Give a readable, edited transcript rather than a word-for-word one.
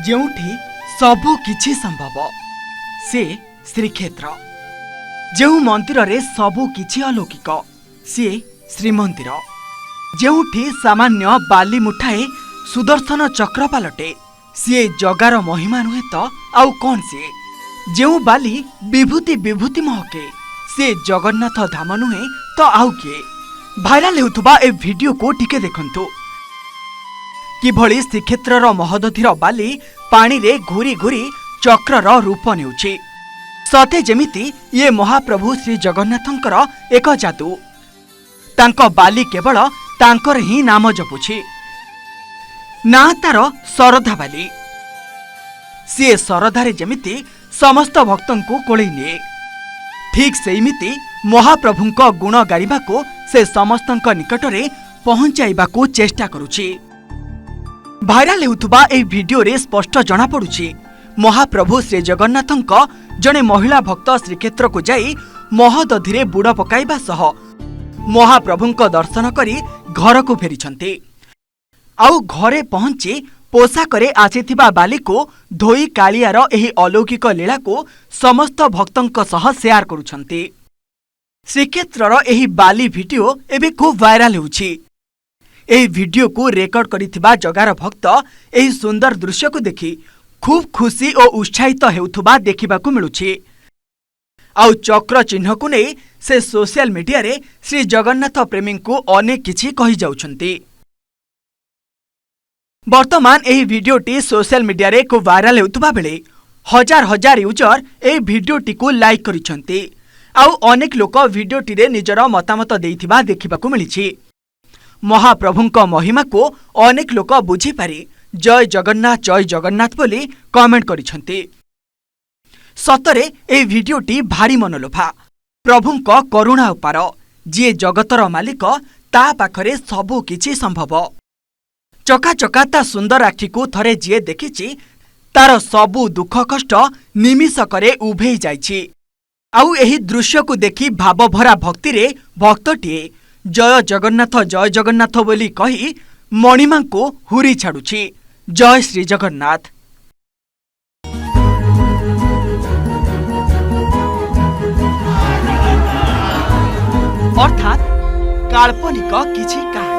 ଯେଉଁଠି ସବୁ କିଛି ସମ୍ଭବ ସେ ଶ୍ରୀକ୍ଷେତ୍ର। ଯେଉଁ ମନ୍ଦିରରେ ସବୁ କିଛି ଅଲୌକିକ ସିଏ ଶ୍ରୀମନ୍ଦିର। ଯେଉଁଠି ସାମାନ୍ୟ ବାଲି ମୁଠାଏ ସୁଦର୍ଶନ ଚକ୍ର ପାଲଟେ ସିଏ ଜଗାର ମହିମା ନୁହେଁ ତ ଆଉ କ'ଣ ସିଏ? ଯେଉଁ ବାଲି ବିଭୂତି ବିଭୂତି ମହକେ ସିଏ ଜଗନ୍ନାଥ ଧାମ ନୁହେଁ ତ ଆଉ କିଏ? ଭାଇରାଲ ହେଉଥିବା ଏ ଭିଡିଓକୁ ଟିକେ ଦେଖନ୍ତୁ, କିଭଳି ଶ୍ରୀକ୍ଷେତ୍ରର ମହୋଦଧିର ବାଲି ପାଣିରେ ଘୁରି ଘୁରି ଚକ୍ରର ରୂପ ନେଉଛି। ସତେ ଯେମିତି ଇଏ ମହାପ୍ରଭୁ ଶ୍ରୀ ଜଗନ୍ନାଥଙ୍କର ଏକ ଯାଦୁ। ତାଙ୍କ ବାଲି କେବଳ ତାଙ୍କର ହିଁ ନାମ ଜପୁଛି। ନା ତାର ଶରଧା ବାଲି। ସିଏ ଶରଧାରେ ଯେମିତି ସମସ୍ତ ଭକ୍ତଙ୍କୁ କୋଳେଇ ନିଏ, ଠିକ୍ ସେଇମିତି ମହାପ୍ରଭୁଙ୍କ ଗୁଣ ଗାରିବାକୁ ସେ ସମସ୍ତଙ୍କ ନିକଟରେ ପହଞ୍ଚାଇବାକୁ ଚେଷ୍ଟା କରୁଛି। ଭାଇରାଲ ହେଉଥିବା ଏହି ଭିଡିଓରେ ସ୍ପଷ୍ଟ ଜଣାପଡୁଛି, ମହାପ୍ରଭୁ ଶ୍ରୀଜଗନ୍ନାଥଙ୍କ ଜଣେ ମହିଳା ଭକ୍ତ ଶ୍ରୀକ୍ଷେତ୍ରକୁ ଯାଇ ମହୋଦଧିରେ ବୁଡ଼ ପକାଇବା ସହ ମହାପ୍ରଭୁଙ୍କ ଦର୍ଶନ କରି ଘରକୁ ଫେରିଛନ୍ତି। ଆଉ ଘରେ ପହଞ୍ଚି ପୋଷାକରେ ଆସିଥିବା ବାଲିକୁ ଧୋଇ କାଳିଆର ଏହି ଅଲୌକିକ ଲୀଳାକୁ ସମସ୍ତ ଭକ୍ତଙ୍କ ସହ ସେୟାର କରୁଛନ୍ତି। ଶ୍ରୀକ୍ଷେତ୍ରର ଏହି ବାଲି ଭିଡିଓ ଏବେ ଖୁବ୍ ଭାଇରାଲ ହେଉଛି। ଏହି ଭିଡିଓକୁ ରେକର୍ଡ କରିଥିବା ଜଗାର ଭକ୍ତ ଏହି ସୁନ୍ଦର ଦୃଶ୍ୟକୁ ଦେଖି ଖୁବ୍ ଖୁସି ଓ ଉତ୍ସାହିତ ହେଉଥିବା ଦେଖିବାକୁ ମିଳୁଛି। ଆଉ ଚକ୍ର ଚିହ୍ନକୁ ନେଇ ସେ ସୋସିଆଲ ମିଡିଆରେ ଶ୍ରୀ ଜଗନ୍ନାଥ ପ୍ରେମୀଙ୍କୁ ଅନେକ କିଛି କହିଯାଉଛନ୍ତି। ବର୍ତ୍ତମାନ ଏହି ଭିଡିଓଟି ସୋସିଆଲ ମିଡିଆରେ ଖୁବ୍ ଭାଇରାଲ ହେଉଥିବା ବେଳେ ହଜାର ହଜାର ୟୁଜର ଏହି ଭିଡିଓଟିକୁ ଲାଇକ୍ କରିଛନ୍ତି। ଆଉ ଅନେକ ଲୋକ ଭିଡିଓଟିରେ ନିଜର ମତାମତ ଦେଇଥିବା ଦେଖିବାକୁ ମିଳିଛି। ମହାପ୍ରଭୁଙ୍କ ମହିମାକୁ ଅନେକ ଲୋକ ବୁଝିପାରି ଜୟ ଜଗନ୍ନାଥ, ଜୟ ଜଗନ୍ନାଥ ବୋଲି କମେଣ୍ଟ କରିଛନ୍ତି। ସତରେ ଏହି ଭିଡିଓଟି ଭାରି ମନଲୋଭା। ପ୍ରଭୁଙ୍କ କରୁଣା ଅପାର। ଯିଏ ଜଗତର ମାଲିକ, ତା ପାଖରେ ସବୁ କିଛି ସମ୍ଭବ। ଚକାଚକା ତା ସୁନ୍ଦର ଆଖିକୁ ଥରେ ଯିଏ ଦେଖିଛି, ତାର ସବୁ ଦୁଃଖ କଷ୍ଟ ନିମିଷକରେ ଉଭେଇ ଯାଇଛି। ଆଉ ଏହି ଦୃଶ୍ୟକୁ ଦେଖି ଭାବଭରା ଭକ୍ତିରେ ଭକ୍ତଟିଏ ଜୟ ଜଗନ୍ନାଥ, ଜୟ ଜଗନ୍ନାଥ ବୋଲି କହି ମଣିମାଙ୍କୁ ହୁରି ଛାଡୁଛି। ଜୟ ଶ୍ରୀ ଜଗନ୍ନାଥ। ଅର୍ଥାତ୍ କାଳ୍ପନିକ କିଛି କାହାଣୀ।